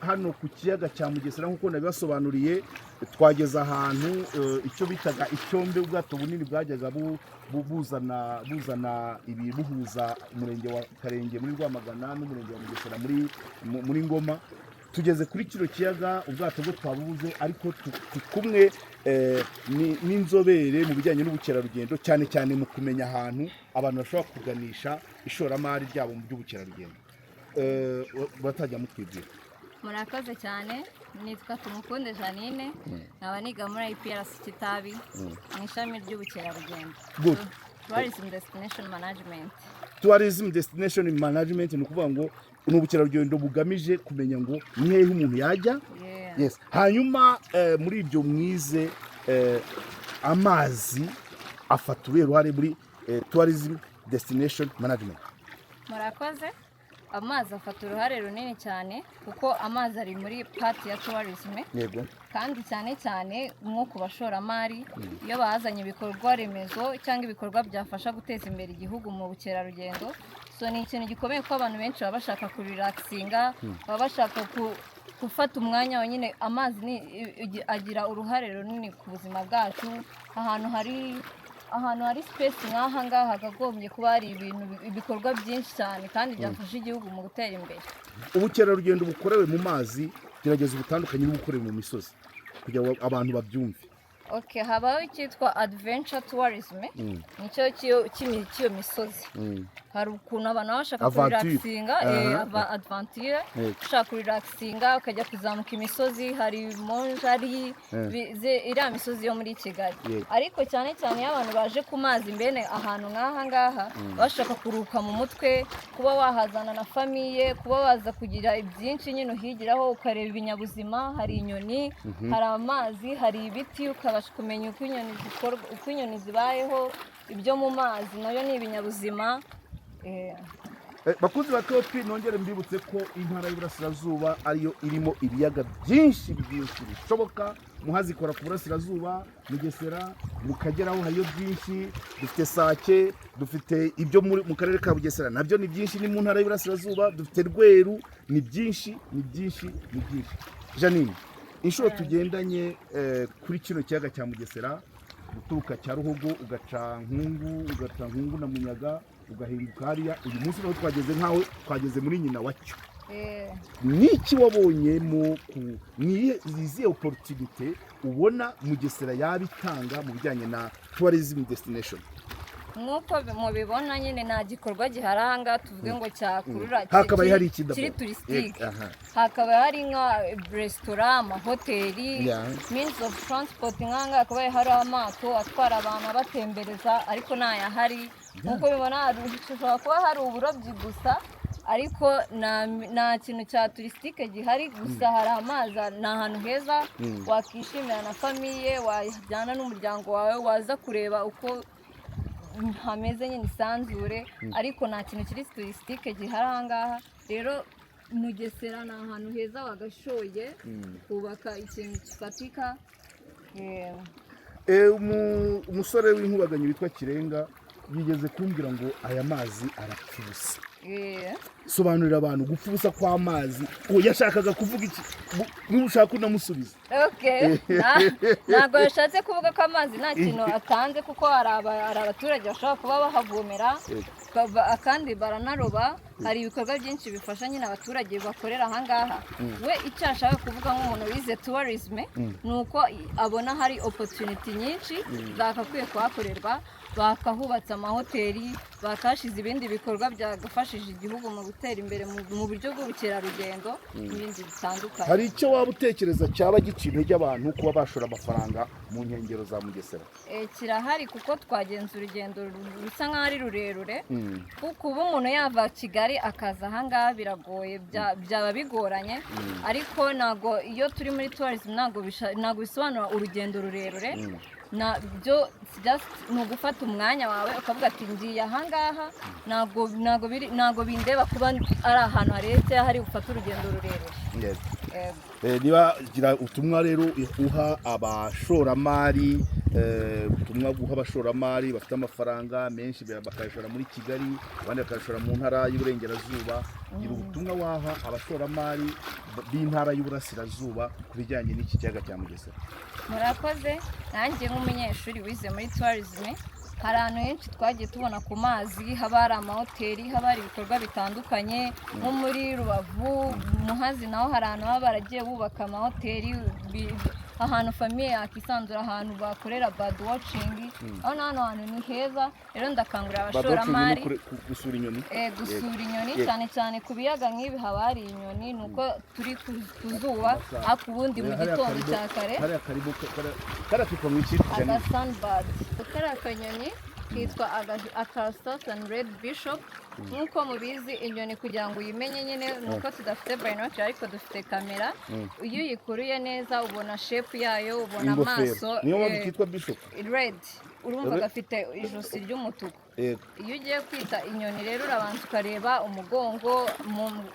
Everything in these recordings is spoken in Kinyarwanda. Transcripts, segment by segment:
Hano ku kiyaga cya Mugesera, nk'uko nabibasobanuriye, twageze ahantu icyo bitaga icyombe, ubwato bunini bwajyaga buzana ibi, buhuza umurenge wa Karenge muri Rwamagana n'umurenge wa Mugesera muri Ngoma. Tugeze kuri kino kiyaga, ubwato bwo twabubuze, ariko turi kumwe n'inzobere mu bijyanye n'ubukerarugendo, cyane cyane mu kumenya ahantu abantu bashobora kuganisha ishoramari ryabo mu by'ubukerarugendo. Batajya mutwibwira. Murakoze cyane. Nitwa Tumukunde Janine, nkaba niga muri IPRC Kitabi mu ishami ry'ubukerarugendo. Good. Tourism Destination Management. Tourism Destination Management, ni ukuvuga ngo ni ubukerarugendo bugamije kumenya ngo ni hehe umuntu yajya. Yes. Hanyuma muri ibyo mwize, amazi afata uruhe ruhare muri Tourism Destination Management? Murakoze. Amazi afata uruhare runini cyane, kuko amazi ari muri part ya tourism, kandi cyane cyane nko ku bashoramari, iyo bazanye ibikorwa remezo cyangwa ibikorwa byafasha guteza imbere igihugu mu bukerarugendo. So ni ikintu gikomeye, kuko abantu benshi baba bashaka kurelaxinga, baba bashaka gufata umwanya wenyine. Amazi agira uruhare runini ku buzima bwacu. Ahantu hari space nk'aha ngaha hakagombye kuba hari ibintu, ibikorwa byinshi cyane kandi byafasha igihugu mu gutera imbere. Ubukerarugendo bukorewe mu mazi, gerageza ubutandukanye n'ubukorewe mu misozi kugira ngo abantu babyumve. Okay, habaho icyitwa adventure tourism, nicyo cy'iyo misozi. Hari ukuntu abantu baba bashaka Aventure. kurelaxinga, adventure, ushaka kurelaxinga ukajya kuzamuka imisozi, hari Mont Jali, iriya misozi yo muri Kigali. Ariko cyane cyane iyo abantu baje ku mazi, mbene ahantu nk'aha ngaha, bashaka kuruhuka mu mutwe, kuba wahazana na famille, kuba waza kugira byinshi nyine uhigiraho, ukareba ibinyabuzima, hari inyoni, hari amazi, hari ibiti, ukabasha kumenya uko inyoni zikorwa, uko inyoni zibayeho, ibyo mu mazi nayo ni ibinyabuzima. Bakunzi ba Kopi, nongere mbibutse ko intara y'Iburasirazuba ariyo irimo ibiyaga byinshi byinshi bishoboka. Muhazi ikora ku burasirazuba, Mugesera, mu Kagera ho hariyo byinshi, dufite Sake, dufite ibyo mu karere ka Bugesera, nabyo ni byinshi, ni mu ntara y'Iburasirazuba, dufite Rweru, ni byinshi, ni byinshi, ni byinshi. Janine, inshuro tugendanye kuri kino kiyaga cya Mugesera, guturuka cya Ruhogo, ugaca Nkungu na Munyaga, ugahinguka hariya, uyu munsi naho twageze nk'aho twageze muri nyina wa cyo. Niki wabonyemo ku ni izihe opportunité ubona Mugesera yaba itanga mu bijyanye na tourism destination? Nk'uko mubibona nyine, nta gikorwa gihari aha ngaha tuvuge ngo cyakurura Hakabaye hari iki kiri d'abord? touristique. Hakaba hari nka resitora, amahoteli, means of transport. Nk'aha ngaha hakabaye hari amato atwara abantu abatembereza, ariko ntayahari. Nk'uko bibona, hashobora kuba hari uburobyi gusa, ariko nta kintu cya touristique gihari. Gusa hari amazi, ni ahantu heza wakishimira na famille, wajyana n'umuryango wawe, waza kureba uko hameze nyine, isanzure, ariko nta kintu kiri touristique gihari aha ngaha. Rero Mugesera ni ahantu heza wagashoye kubaka ikintu gifatika. Umusore w'inkubaganyi witwa Kirenga yigeze kumbwira ngo aya mazi arapfa ubusa. Sobanurira abantu gupfa ubusa kw'amazi. Uwo yashakaga kuvuga iki? Niba ushaka unamusubiza. Okay. Ntabwo yashatse kuvuga ko amazi nta kintu atanze, kuko hari abaturage bashobora kuba bahavomera, kandi baranaroba. Hari ibikorwa byinshi bifasha nyine abaturage bakorera ahangaha. We icyo ashaka kuvuga nk'umuntu wize tourism ni uko abona hari opportunity nyinshi zagakwiye kuhakorerwa, bakahubatse amahoteli, bakahashize ibindi bikorwa byagafashije igihugu mu gutera imbere mu buryo bw'ubukerarugendo n'ibindi bitandukanye. Hari icyo waba utekereza cyaba gica intege abantu kuba bashora amafaranga mu nkengero za Mugesera? Kirahari, kuko twagenze urugendo rusa nk'aho ari rurerure. Kuko kuba umuntu yava Kigali akaza ahangaha biragoye, byaba bigoranye. Ariko ntabwo iyo turi muri tourism ntabwo bisobanura urugendo rurerure. Nabyo It's just ni ugufata umwanya wawe ukavuga ati: "Ngiye ahangaha, ntabwo bindeba kuba ari ahantu haretse hari bufate urugendo rurerure." Yego. Yego. Niba gira ubutumwa rero uha abashoramari, ubutumwa guha abashoramari bafite amafaranga menshi bakayashora muri Kigali, abandi bakayashora mu Ntara y'Uburengerazuba. Gira ubutumwa waha abashoramari b'Intara y'Uburasirazuba ku bijyanye n'iki kiyaga cya Mugesera. Murakoze. Nanjye nk'umunyeshuri wize muri tourism, hari ahantu henshi twagiye tubona ku mazi haba hari amahoteli, haba hari ibikorwa bitandukanye, nko muri Rubavu, Muhazi, naho hari ahantu baba baragiye bubaka amahoteli, ahantu famille yakisanzura, ahantu bakorera bird watching. Aho hano hantu ni heza. Rero ndakangurira abashoramari Gusura inyoni. Gusura inyoni, cyane cyane ku biyaga nk'ibi haba hari inyoni. Ni uko turi ku zuba, ariko ubundi mu gitondo cya kare. Hariya karibu kariya kitwa mu iki? Aga sunbird, kariya kanyoni kitwa aka red bishop. Nk'uko mubizi, inyoni kugira ngo uyimenye nyine ni uko tudafite binocular, ariko dufite kamera. Iyo uyikuruye neza ubona shape yayo, ubona Ingofero. amaso. Niyo mpamvu kitwa bishop. Red, urumva gafite ijosi ry'umutuku. Iyo ugiye kwita inyoni rero, urabanza ukareba umugongo,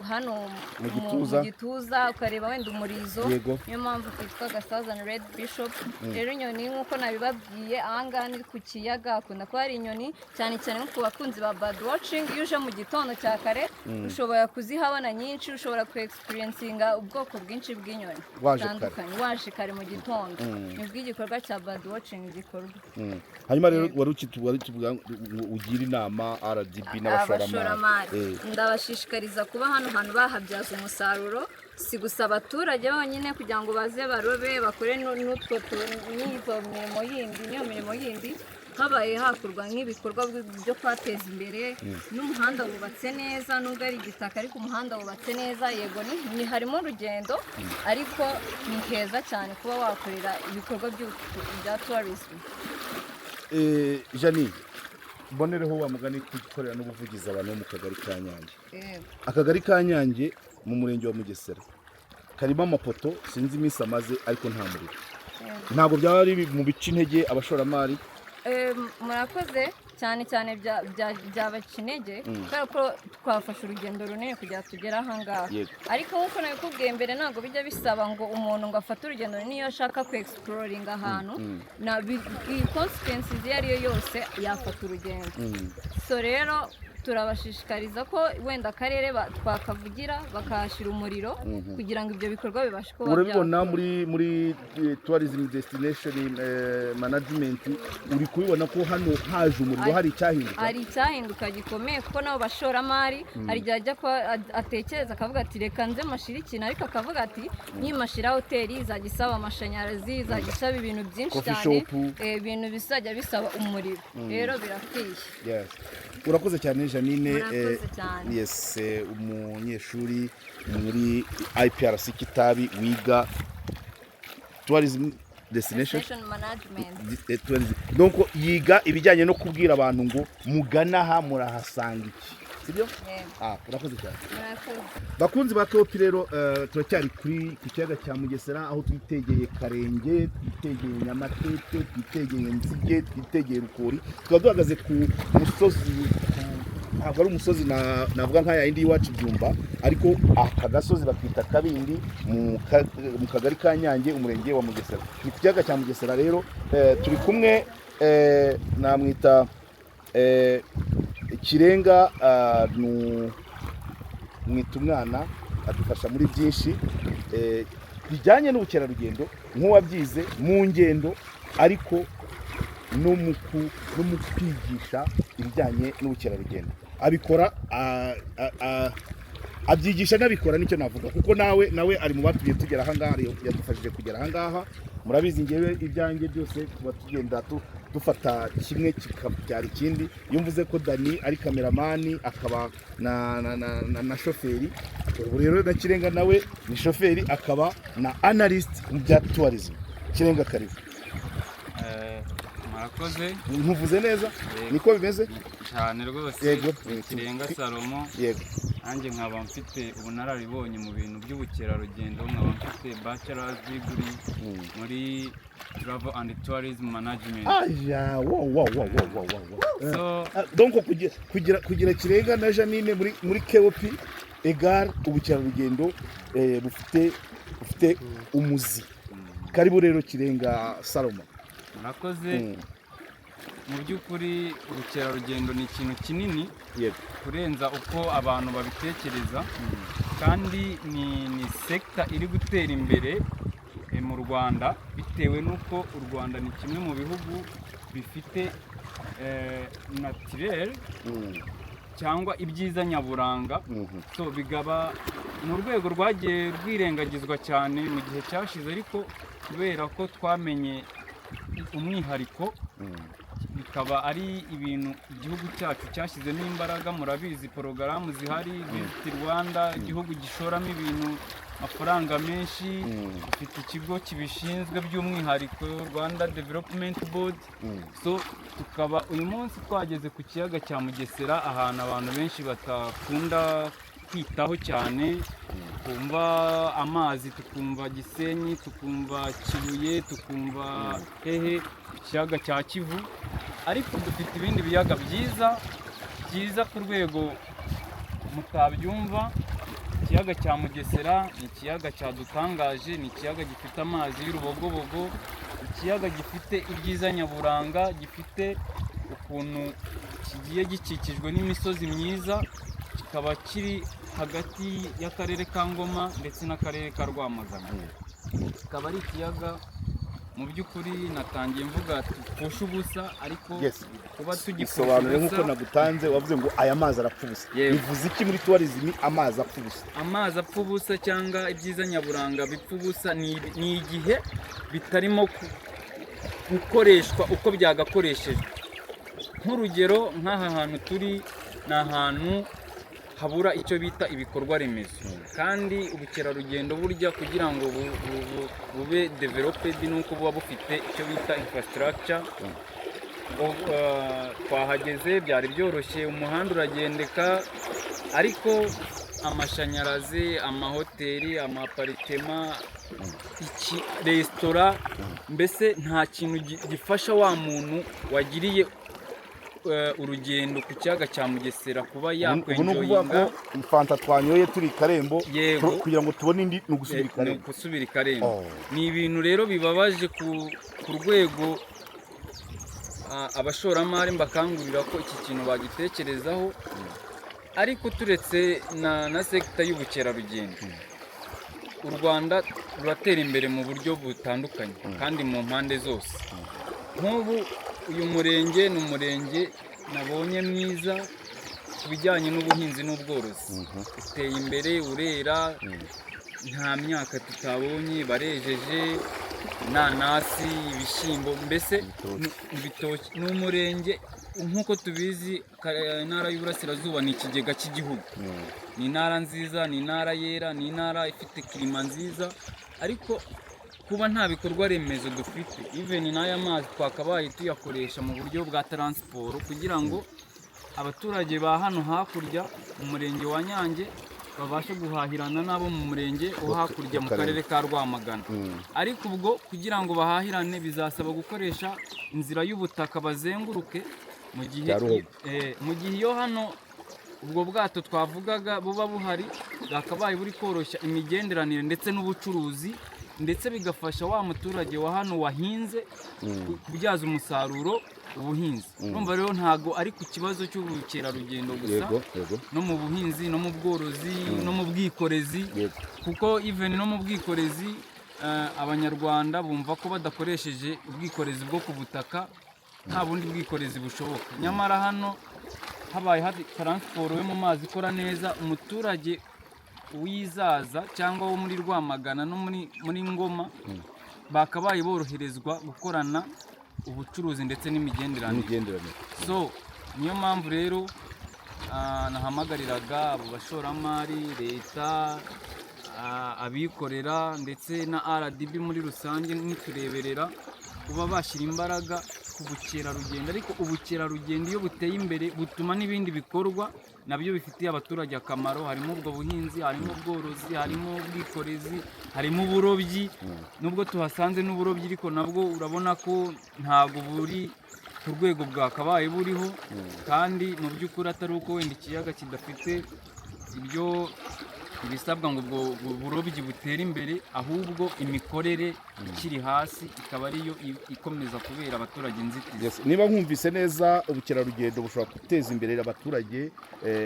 hano Mu gituza. Mu gituza, ukareba wenda umurizo. Niyo mpamvu kitwa ga red bishop. Rero inyoni, nk'uko nabibabwiye, ahangaha ni ku kiyaga, hakunda kuba hari inyoni, cyane cyane nko ku bakunzi ba bird watching. Iyo uje mu gitondo cya kare ushobora kuzihabona nyinshi, ushobora ku experiencinga ubwoko bwinshi bw'inyoni Waje kare. butandukanye waje kare mu gitondo, nibwo igikorwa cya bird watching gikorwa. Hanyuma rero wari ukituvuga ngo ugira inama RDB n'abashoramari. Abashoramari ndabashishikariza kuba hano hantu bahabyaza umusaruro, si gusa abaturage bonyine kugira ngo baze barobe, bakore n'utwo n'izo mirimo yindi, n'iyo mirimo yindi. Habaye hakorwa nk'ibikorwa byo kuhateza imbere, n'umuhanda wubatse neza, nubwo ari igitaka ariko umuhanda wubatse neza. Yego, ni harimo urugendo, ariko ni heza cyane kuba wakorera ibikorwa bya tourism. Jani, mbonereho wa mugani gukorera n'ubuvugizi abantu bo mu Kagari ka Nyange. Yego. Akagari ka Nyange mu Murenge wa Mugesera karimo amapoto, sinzi iminsi amaze, ariko nta muriro. Ntabwo byaba ari mu bica intege abashoramari? Murakoze cyane cyane byabaca intege, kubera ko twafashe urugendo runini kugira tugere ahangaha. Ariko nk'uko nabikubwiye mbere, ntabwo bijya bisaba ngo umuntu ngo afate urugendo runini iyo ashaka ku exploringa ahantu. Na iyi consequences iyo ari yo yose yafata urugendo. So rero turabashishikariza ko wenda akarere twakavugira bakahashyira umuriro kugira ngo ibyo bikorwa bibashe kuba Urabibona byakorwa. muri tourism destination management, uri kubibona ko hano haje umuriro hari icyahinduka? Hari icyahinduka gikomeye, kuko nabo bashoramari hari igihe ajya kuba atekereza akavuga ati: "Reka nze mashire ikintu," ariko akavuga ati: "Nimashira hoteli izajya isaba amashanyarazi, izajya isaba ibintu byinshi Coffee cyane." shop. Ibintu bizajya bisaba umuriro, rero birakwiye. Yes. Urakoze cyane, Janine. Murakoze cyane. Yes, umunyeshuri muri IPRC Kitabi wiga tourism destination Destination management. Tourism. Donc yiga ibijyanye no kubwira abantu ngo mugana aha murahasanga iki, sibyo? Yego. Ah, urakoze cyane. Murakoze. Bakunzi ba Keopi rero, turacyari ku kiyaga cya Mugesera, aho twitegeye Karenge, twitegeye Nyamatete, twitegeye Nzige, twitegeye Rukori. Tukaba duhagaze ku musozi, ntabwo ari umusozi navuga nk'aya yindi y'iwacu Byumba, ariko aka gasozi bakita Kabindi mu Kagari ka Nyange, Umurenge wa Mugesera. Ni ku kiyaga cya Mugesera. Rero turi kumwe, namwita Kirenga, mwita umwana adufasha muri byinshi bijyanye n'ubukerarugendo, nk'uwabyize mu ngendo, ariko no mu kwigisha ibijyanye n'ubukerarugendo. Abikora abyigisha n'abikora, nicyo navuga, kuko nawe ari mu batumye tugera ahangaha, yadufashije kugera ahangaha. Murabizi, ngewe ibyanjye byose tuba tugenda dufata kimwe kikabyara ikindi. Iyo mvuze ko Dani ari kameramani akaba na shoferi, ubu rero na Kirenga nawe ni shoferi akaba na analyst mu bya tourism. Kirenga, karibu. Murakoze. Nkuvuze neza? Yego. Niko bimeze? Cyane rwose. Yego. Kirenga Salomo. Nanjye nkaba mfite ubunararibonye mu bintu by'ubukerarugendo, nkaba mfite bachelor's degree muri Travel and Tourism Management. Aya, wo wo wo wo wo wo wo. So Ah, donc kugira Kirenga na Janine muri KOP égale ubukerarugendo bufite umuzi. Karibu rero, Kirenga Saloma. Murakoze. Mu by'ukuri ubukerarugendo ni ikintu kinini kurenza uko abantu babitekereza, kandi ni sector iri gutera imbere mu Rwanda, bitewe n'uko u Rwanda ni kimwe mu bihugu bifite naturel cyangwa ibyiza nyaburanga. So bigaba ni urwego rwagiye rwirengagizwa cyane mu gihe cyashize, ariko kubera ko twamenye umwihariko, bikaba ari ibintu igihugu cyacu cyashyizemo imbaraga. Murabizi porogaramu zihari, Visit Rwanda, igihugu gishoramo ibintu amafaranga menshi, gifite ikigo kibishinzwe by'umwihariko, Rwanda Development Board. So tukaba uyu munsi twageze ku kiyaga cya Mugesera, ahantu abantu benshi batakunda kwitaho cyane. Twumva amazi, tukumva Gisenyi, tukumva Kibuye, tukumva hehe ku kiyaga cya Kivu, ariko dufite ibindi biyaga byiza byiza ku rwego mutabyumva. Ikiyaga cya Mugesera ni ikiyaga cyadutangaje, ni ikiyaga gifite amazi y'urubogobogo, ikiyaga gifite ibyiza nyaburanga, gifite ukuntu kigiye gikikijwe n'imisozi myiza, kikaba kiri hagati y'akarere ka Ngoma ndetse n'akarere ka Rwamagana. Kikaba ari ikiyaga mu by'ukuri natangiye mvuga tupfusha ubusa, ariko kuba tugipfusha Bisobanure nk'uko ubusa. Nagutanze wavuze ngo aya mazi arapfa ubusa. Yego. Bivuze iki muri tourism, amazi apfa ubusa? Amazi apfa ubusa cyangwa ibyiza nyaburanga bipfa ubusa ni igihe bitarimo gukoreshwa uko byagakoreshejwe. Nk'urugero, nk'aha hantu turi ni ahantu habura icyo bita ibikorwa remezo, kandi ubukerarugendo burya kugira ngo bube developed ni uko buba bufite icyo bita infrastructure. Twahageze byari byoroshye, umuhanda uragendeka, ariko amashanyarazi, amahoteli, amaparitema, iki, resitora, mbese nta kintu gifasha wa muntu wagiriye urugendo ku kiyaga cya Mugesera kuba Ubu ni ukuvuga ko yakwenjoyinga. Fanta twanyoye turi i Karembo, Yego. kugira ngo tubone indi ni ugusubira i Ni Karembo. gusubira i Karembo. Oh. Ni ibintu rero bibabaje ku rwego abashoramari mbakangurira ko iki kintu bagitekerezaho. Ariko turetse na sector y'ubukerarugendo, u Rwanda ruratera imbere mu buryo butandukanye kandi mu mpande zose. Nk'ubu uyu murenge ni umurenge nabonye mwiza ku bijyanye n'ubuhinzi n'ubworozi, uteye imbere, urera, nta myaka tutabonye, barejeje inanasi, ibishyimbo, mbese Ibitoki. Ibitoki. Ni umurenge nk'uko tubizi, Intara y'Uburasirazuba ni ikigega cy'igihugu, ni intara nziza, ni intara yera, ni intara ifite climat nziza, ariko kuba nta bikorwa remezo dufite, even n'aya mazi twakabaye tuyakoresha mu buryo bwa transport kugira ngo abaturage ba hano hakurya mu murenge wa Nyange babashe guhahirana n'abo mu murenge wo hakurya mu karere ka Rwamagana. Ariko ubwo kugira ngo bahahirane bizasaba gukoresha inzira y'ubutaka bazenguruke, mu gihe Bya Ruhogo. Mu gihe iyo hano ubwo bwato twavugaga buba buhari, bwakabaye buri koroshya imigenderanire ndetse n'ubucuruzi, ndetse bigafasha wa muturage wa hano wahinze kubyaza umusaruro ubuhinzi. Urumva rero ntago ari ku kibazo cy'ubukerarugendo gusa, Yego. no mu buhinzi, no mu bworozi, no mu bwikorezi, kuko even no mu bwikorezi, abanyarwanda bumva ko badakoresheje ubwikorezi bwo ku butaka nta bundi bwikorezi bushoboka. Nyamara hano habaye hari transport yo mu mazi ikora neza, umuturage w'izaza cyangwa wo muri Rwamagana no muri Ngoma bakabaye boroherezwa gukorana ubucuruzi ndetse n'imigenderanire. N'imigenderanire. So niyo mpamvu rero nahamagariraga abo bashoramari, leta, abikorera ndetse na RDB muri rusange nk'itureberera kuba bashyira imbaraga. ku bukerarugendo, ariko ubukerarugendo iyo buteye imbere butuma n'ibindi bikorwa nabyo bifitiye abaturage akamaro. Harimo ubwo buhinzi, harimo ubworozi, harimo ubwikorezi, harimo uburobyi. Nubwo tuhasanze n'uburobyi, ariko nabwo urabona ko ntabwo buri ku rwego bwakabaye buriho, kandi mu by'ukuri atari uko wenda ikiyaga kidafite ibyo ibisabwa ngo ubwo burobyi butere imbere, ahubwo imikorere ikiri hasi ikaba ariyo ikomeza kubera abaturage inzitizi. Yes, niba nkumvise neza, ubukerarugendo bushobora guteza imbere abaturage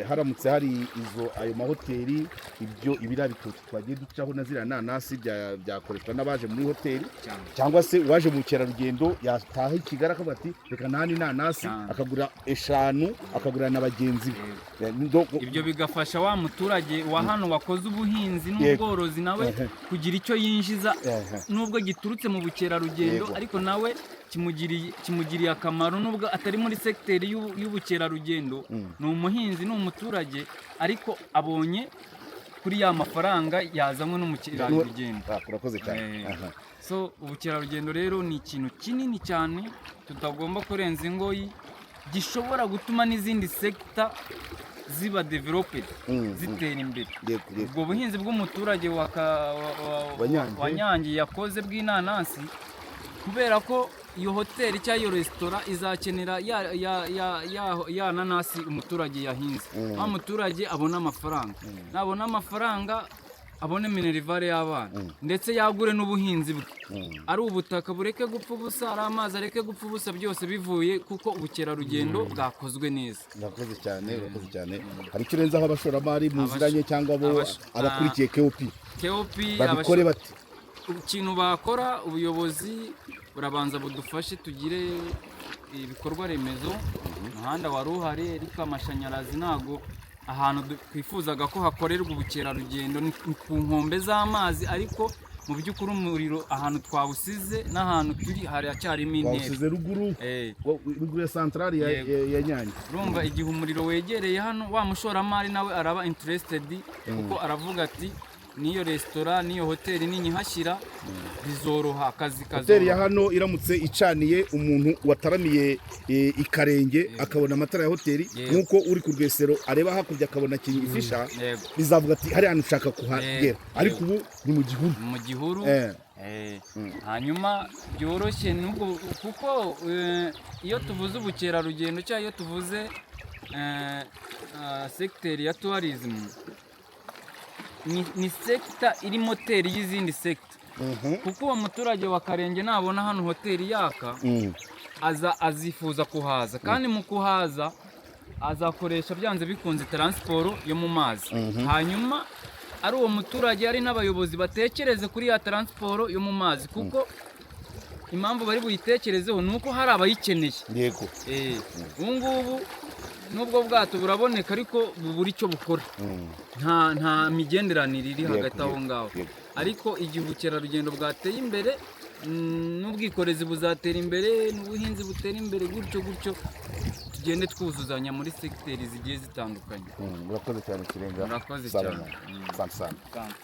haramutse hari izo ayo mahoteli, ibyo ibiriya bitoki twagiye ducaho na ziriya nanasi byakoreshwa n'abaje muri hoteli, Cyane. cyangwa se uwaje mu bukerarugendo yataha i Kigali akavuga ati: "Reka nani inanasi," Cyane. akagura eshanu, akagurira na bagenzi be. Ibyo bigafasha wa muturage wa hano wakoze ubuhinzi n'ubworozi nawe kugira icyo yinjiza, nubwo giturutse mu bukerarugendo, ariko nawe kimugiriye akamaro, nubwo atari muri segiteri y'ubukerarugendo. Ni umuhinzi, ni umuturage, ariko abonye kuri ya mafaranga yazanywe n'umukerarugendo. Ah, urakoze cyane. So ubukerarugendo rero ni ikintu kinini cyane tutagomba kurenza ingoyi, gishobora gutuma n'izindi sector ziba developed, zitera imbere. Yego, yego. Ubwo buhinzi bw'umuturage Wa Nyange. wa Nyange yakoze bw'inanasi, kubera ko iyo hoteli cyangwa iyo resitora izakenera ya nanasi umuturage yahinze, wa muturage abona amafaranga, nabona amafaranga abone minerval y'abana, ndetse yagure n'ubuhinzi bwe, ari ubutaka bureke gupfa ubusa, ari amazi areke gupfa ubusa, byose bivuye kuko ubukerarugendo bwakozwe neza. Urakoze cyane, urakoze cyane. Hari icyo urenzaho abashoramari muziranye cyangwa abo abakurikiye KOP? KOP. Babikore bate? Ikintu bakora, ubuyobozi burabanza budufashe tugire ibikorwa remezo. Umuhanda wari uhari, ariko amashanyarazi ntago ahantu twifuzaga ko hakorerwa ubukerarugendo ni ku nkombe z'amazi, ariko mu by'ukuri umuriro ahantu twawusize n'ahantu turi haracyarimo intera. Wawusize ruguru, ruguru ya santarari Yego. ya Nyange. Urumva igihe umuriro wegereye hano, wa mushoramari nawe araba interested, kuko aravuga ati: "N'iyo resitora n'iyo hoteli ninyihashyira bizoroha akazi Hoteli ya kazoroha." hano iramutse icaniye, umuntu wataramiye i Karenge akabona amatara ya hoteli, nk'uko uri ku Rwesero areba hakurya akabona Kingfisher, bizavuga ati: "Hariya hantu ushaka kuhagera." Ariko ubu ni mu gihuru. Mu gihuru. Hanyuma byoroshye nubwo kuko iyo tuvuze ubukerarugendo cyangwa iyo tuvuze segiteri ya tourism, ni sector iri moteri y'izindi sector, kuko uwo muturage wa Karenge nabona hano hoteli yaka, aza azifuza kuhaza, kandi mu kuhaza azakoresha byanze bikunze transport yo mu mazi. Hanyuma ari uwo muturage, ari n'abayobozi batekereze kuri ya transport yo mu mazi, kuko impamvu bari buyitekerezeho ni uko hari abayikeneye. Ubu ngubu nubwo bwato buraboneka, ariko bubura icyo bukora, nta migenderanire iri hagati aho ngaho. Ariko igihe ubukerarugendo bwateye imbere, n'ubwikorezi buzatera imbere, n'ubuhinzi butera imbere, gutyo gutyo tugende twuzuzanya muri segiteri zigiye zitandukanye. Murakoze cyane, Kirenga. Murakoze Salomon. cyane. Asante sana. Asante.